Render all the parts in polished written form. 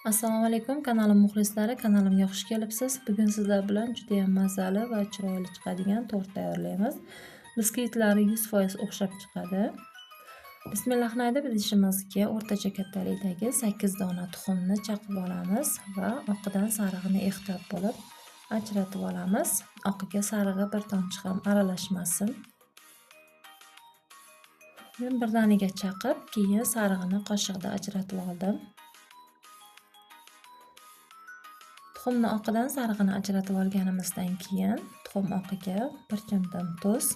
Assalomu alaykum kanalim muxlislari, kanalimga xush kelibsiz. Bugun sizlar bilan juda ham mazali va chiroyli chiqadigan tort tayyorlaymiz. Biskvitlari 100% o'xshab chiqadi. Bismillahni aytib idishimizga o'rtacha kattalikdagi 8 dona tuxumni chaqib olamiz va oqidan sarig'ini ehtiyot bo'lib ajratib olamiz. Oqiga sarig'i bir tomchi ham aralashmasin. Men birdaniga chaqib, keyin sarig'ini qoshiqda ajratib oldim. Tuxumni oqidan sarig'ini ajratib olganimizdan keyin tuxum oqiga bir chimdim tuz,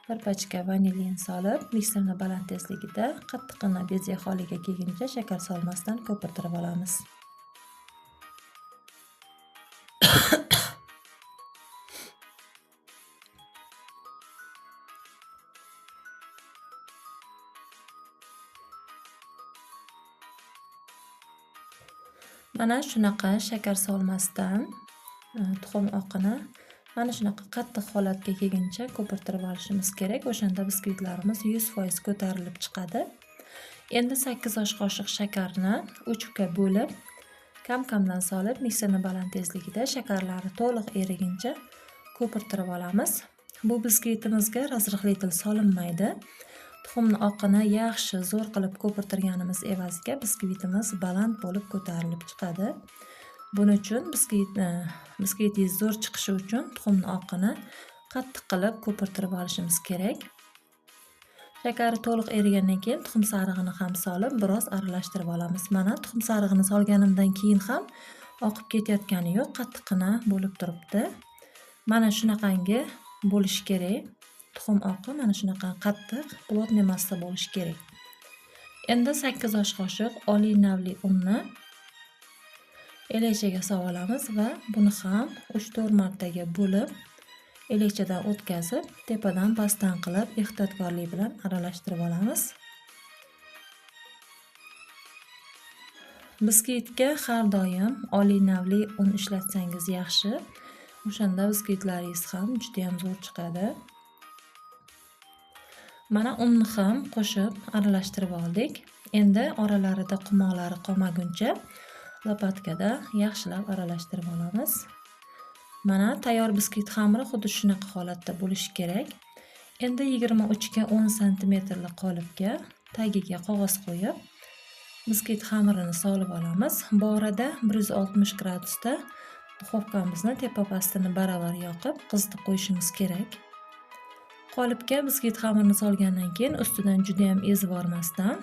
bir pachka vanilin solib, mikserni baland tezligida qattiqqina beze holiga kelguncha shakar solmasdan ko'pirtirib olamiz. Mana shunaqa shakar solmasdan tuxum oqini mana shunaqa qattiq holatga kelguncha ko'pirtirib olishimiz kerak. O'shanda biskvitlarimiz 100% ko'tarilib chiqadi. Endi 8 osh qoshiq shakarni 3 ga bo'lib, kam-kamdan solib, mikserni baland tezligida shakarlari to'liq eriguncha ko'pirtirib olamiz. Bu biskvitimizga разрыхлитель solinmaydi. Tuxumni oqini yaxshi zo'r qilib ko'pirtirganimiz evaziga biskvitimiz baland bo'lib ko'tarilib chiqadi. Buning uchun biskvitingiz zo'r chiqishi uchun tuxumni oqini qattiq qilib ko'pirtirib olishimiz kerak. Shakari to'liq erigandan keyin tuxum sarig'ini ham solib, biroz aralashtirib olamiz. Mana tuxum sarig'ini solganimdan keyin ham oqib ketayotgani yo'q, qattiqqina bo'lib turibdi. Mana shunaqangi bo'lishi kerak. Tuxum oqi mana shunaqa qattiq, plotniy massa bo'lishi kerak. Endi 8 osh qoshiq oliy navli unni elakchaga solib olamiz va buni ham 3-4 martaga bo'lib elakchadan o'tkazib, tepadan pastdan qilib ehtiyotkorlik bilan aralashtirib olamiz. Biskvitga har doim oliy navli un ishlatsangiz yaxshi. O'shanda biskvitlaringiz ham juda ham zo'r chiqadi. Mana unni ham qo'shib aralashtirib oldik. Endi oralarida qumoqlari qolmaguncha lopatkada yaxshilab aralashtirib olamiz. Mana tayyor biskvit xamiri xuddi shunaqa holatda bo'lishi kerak. Endi 23 ga 10 santimetrli qolipga tagiga qog'oz qo'yib, biskvit xamirini solib olamiz. Bu orada 160 gradusda duxovkamizni tepa pastini baravar yoqib, qizitib qo'yishimiz kerak. Qolipga biskvit xamirini solgandan keyin ustidan juda ham ezib yormasdan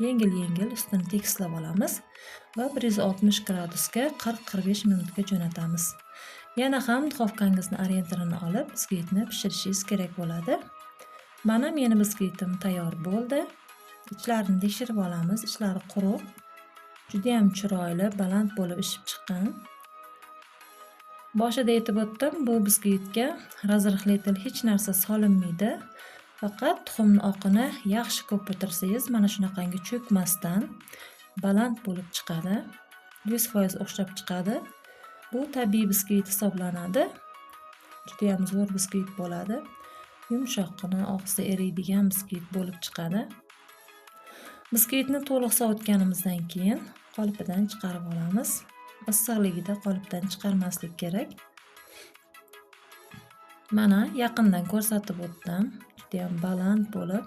yengil-yengil ustini tekislab olamiz va 160 gradusga 40-45 minutga jo'natamiz. Yana ham duxovkangizni orientirini olib, biskvitni pishirishingiz kerak bo'ladi. Mana meni biskvitim tayyor bo'ldi. Ichlarini tekshirib olamiz. Ichlari quruq, juda ham chiroyli, baland bo'lib ishib chiqqan. Boshida aytib o'tdim, bu biskvitga разрыхлитель hech narsa solinmaydi. Faqat tuxumni oqini yaxshi ko'pirtirsangiz, mana shunaqangi cho'kmasdan baland bo'lib chiqadi. 100% o'xshab chiqadi. Bu tabiiy biskvit hisoblanadi. Juda ham zo'r biskvit bo'ladi. Yumshoqqina, og'izda eriydigan biskvit bo'lib chiqadi. Biskvitni to'liq sovutganimizdan keyin qolipidan chiqarib olamiz. Issiqligida qolipdan chiqarmaslik kerak. Mana yaqindan ko'rsatib o'tdim. Juda ham baland bo'lib,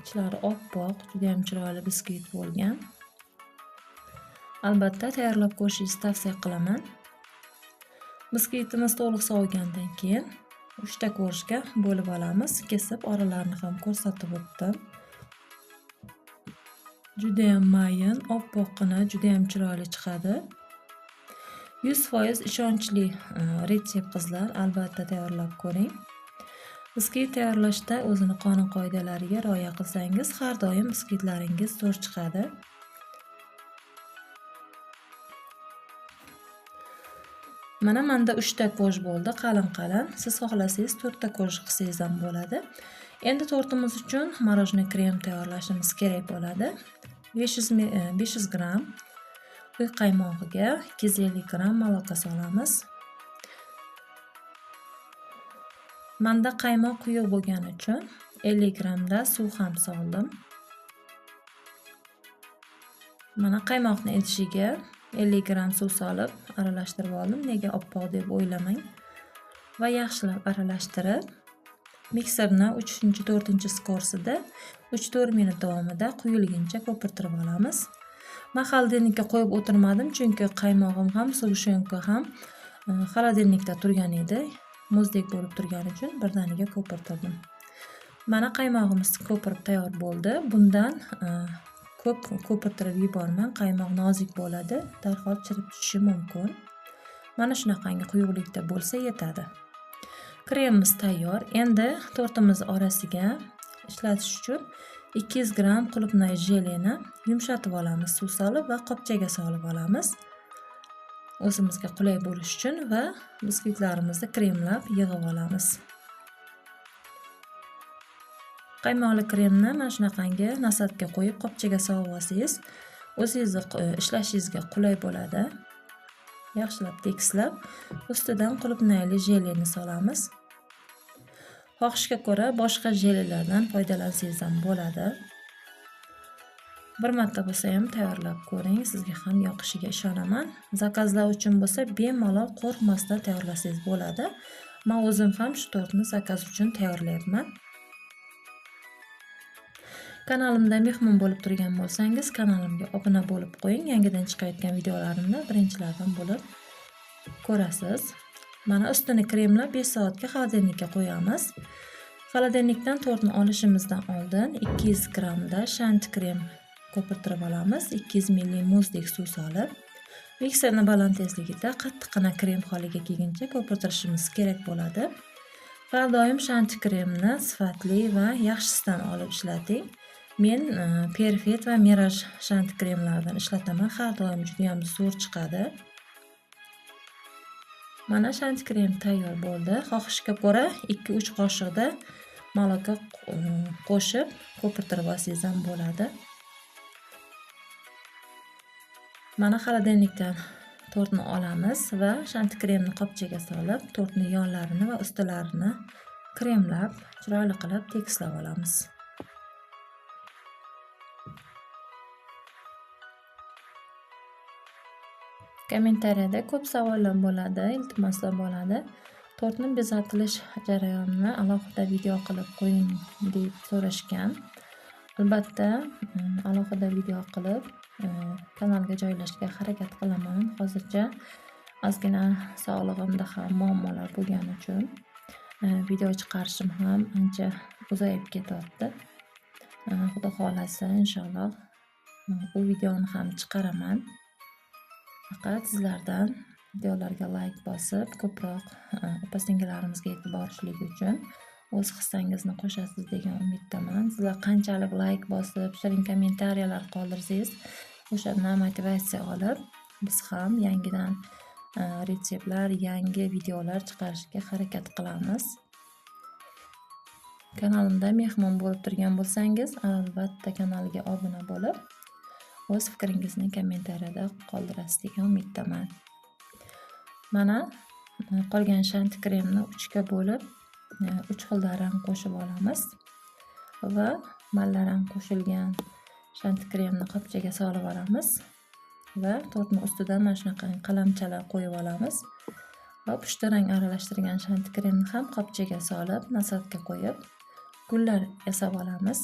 ichlari oppoq, juda ham chiroyli biskvit bo'lgan. Albatta tayyorlab ko'rishingizni tavsiya qilaman. Biskvitimiz to'liq sovigandan keyin 3 ta ko'rishga bo'lib olamiz. Kesib oralarini ham ko'rsatib o'tdim. Juda ham mayin, oppoqqina, juda ham chiroyli chiqadi. 100% ishonchli retsept qizlar, albatta tayyorlab ko'ring. Biskvit tayyorlashda o'zini qonun qoidalariga rioya qilsangiz, har doim biskvitlaringiz zo'r chiqadi. Mana menda 3 ta ko'j bo'ldi, qalin-qalin. Siz xohlasangiz 4 ta ko'j qilsangiz ham bo'ladi. Endi tortimiz uchun morojniy krem tayyorlashimiz kerak bo'ladi. 500 gram uy qaymog'iga 250 gram maloka solamiz. Menda qaymoq quyuq bo'lgani uchun 50 gramda suv ham soldim. Mana qaymoqni idishiga 50 gramm suv solib aralashtirib oldim. Nega oppoq deb o'ylamang. Va yaxshilab aralashtirib, mikserni 3-4 skorsida 3-4 minut davomida quyilguncha ko'pirtirib olamiz. Man холодильник ka qo'yib o'tirmadim, chunki qaymog'im ham, сгущёнка ham холодильник da turgan edi. Muzdek bo'lib turgani uchun birdaniga ko'pirtirdim. Mana qaymog'imiz ko'pirib tayyor bo'ldi. Bundan ko'p ko'pirtirib yubormang, qaymoq nozik bo'ladi, darhol chirib tushishi mumkin. Mana shunaqangi quyuqlikda bo'lsa yetadi. Kremimiz tayyor. Endi tortimiz orasiga ishlatish uchun 200 gramm qulupnay jeleni yumshatib olamiz, suv solib va qopchaga solib olamiz. O'zimizga qulay bo'lishi uchun va biskvitlarimizni kremlab yig'ib olamiz. Qaymoqli kremni mana shunaqangi насадка qo'yib qopchaga solib olsangiz, o'zingizni ishlashingizga qulay bo'ladi. Yaxshilab tekislab, ustidan qulupnayli jeleni solamiz. Xohishga ko'ra boshqa jelelardan foydalansangiz ham bo'ladi. Bir marta bo'lsa ham tayyorlab ko'ring, sizga ham yoqishiga ishonaman. Заказ lar uchun bo'lsa bemalol qo'rqmasdan tayyorlasangiz bo'ladi. Men o'zim ham shu tortni заказ uchun tayyorlayapman. Kanalimda mehmon bo'lib turgan bo'lsangiz, kanalimga obuna bo'lib qo'ying. Yangidan chiqayotgan videolarimni birinchilardan bo'lib ko'rasiz. Mana ustini kremlab 5 soatga холодильник ka qo'yamiz. Холодильник dan tortni olishimizdan oldin 200 grammda shanti krem ko'pirtirib olamiz. 200 ml muzdek suv solib, mikserni baland tezligida qattiqqina krem holiga kelguncha ko'pirtirishimiz kerak bo'ladi. Har doim shanti kremni sifatli va yaxshisidan olib ishlating. Men Perfect va Mirage shanti kremlaridan ishlataman. Har doim juda ham zo'r chiqadi. Mana shanti krem tayyor bo'ldi. Xohishga ko'ra 2-3 qoshiqda молоко qo'shib ko'pirtirib olsangiz ham bo'ladi. Mana холодильник dan tortni olamiz va shanti kremni qopchaga solib, tortni yonlarini va ustilarini kremlab, chiroyli qilib tekislab olamiz. Kommentariyada ko'p savollar bo'ladi, iltimoslar bo'ladi. Tortni bezatilish jarayonini alohida video qilib qo'ying deb so'rashgan. Albatta, alohida video qilib kanalga joylashga harakat qilaman. Hozircha ozgina sog'lig'imda ham muammolar bo'lgani uchun video chiqarishim ham ancha uzayib ketyapti. Xudo xohlasa, inshaalloh u videoni ham chiqaraman. Faqat sizlardan videolarga layk bosib, ko'proq opa singillarimizga yetib borishligi uchun o'z hissangizni qo'shasiz degan umiddaman. Sizlar qanchalik layk bosib, shirin kommentariyalar qoldirsangiz, o'shandan motivatsiya olib, biz ham yangidan retseptlar, yangi videolar chiqarishga harakat qilamiz. Kanalimda mehmon bo'lib turgan bo'lsangiz, albatta kanalga obuna bo'lib, o'z fikringizni kommentariyada qoldirasiz degan umiddaman. Mana qolgan shanti kremni 3 ga bo'lib, 3 xilda rang qo'shib olamiz va malla rang qo'shilgan shanti kremni qopchaga solib olamiz va tortni ustidan mana shunaqa qalamchalar qo'yib olamiz va pushti rang aralashtirgan shanti kremni ham qopchaga solib, насадка qo'yib, gullar yasab olamiz.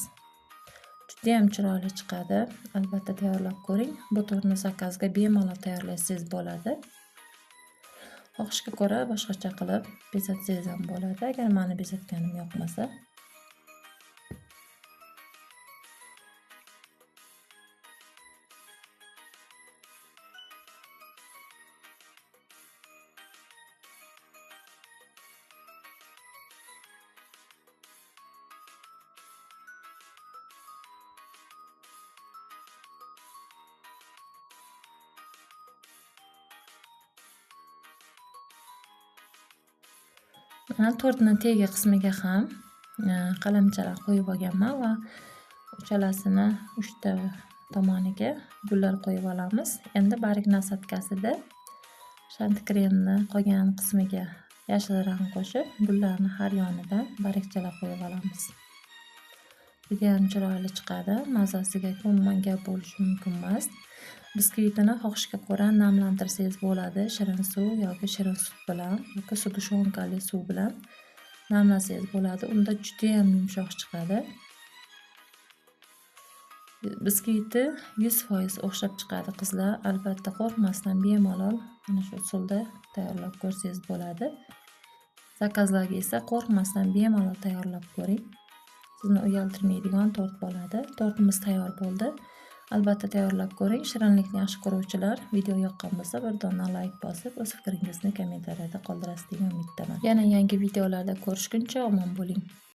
Juda ham chiroyli chiqadi. Albatta tayyorlab ko'ring. Bu tortni заказ ga bemalol tayyorlasangiz bo'ladi. Xohishga ko'ra boshqacha qilib bezatsangiz ham bo'ladi, agar mani bezatganim yoqmasa. Mana tortni tegi qismiga ham qalamchalar qo'yib olganman va uchalasini 3 ta tomoniga gullar qo'yib olamiz. Endi barg насадка sida shanti kremni qolgan qismiga yashil rang qo'shib, gullarni har yonidan bargchalar qo'yib olamiz. Judayam chiroyli chiqadi. Mazasiga umuman gap bo'lishi mumkin emas. Biskvitini xohishga ko'ra namlantirsangiz bo'ladi. Shirin suv yoki shirin sut bilan yoki сгущёнка li suv bilan namlasangiz bo'ladi. Unda judayam yumshoq chiqadi. Biskviti 100% o'xshab chiqadi, qizlar. Albatta qo'rqmasdan bemalol mana shu usulda tayyorlab ko'rsangiz bo'ladi. Заказ larga esa qo'rqmasdan bemalol tayyorlab ko'ring. Sizni uyaltirmaydigan tort bo'ladi. Tortimiz tayyor bo'ldi. Albatta tayyorlab ko'ring. Shirinlikni yaxshi ko'ruvchilar, video yoqqan bo'lsa, bir dona layk bosib, o'z fikringizni kommentariyada qoldirasiz degan umiddaman. Yana yangi videolarda ko'rishguncha omon bo'ling.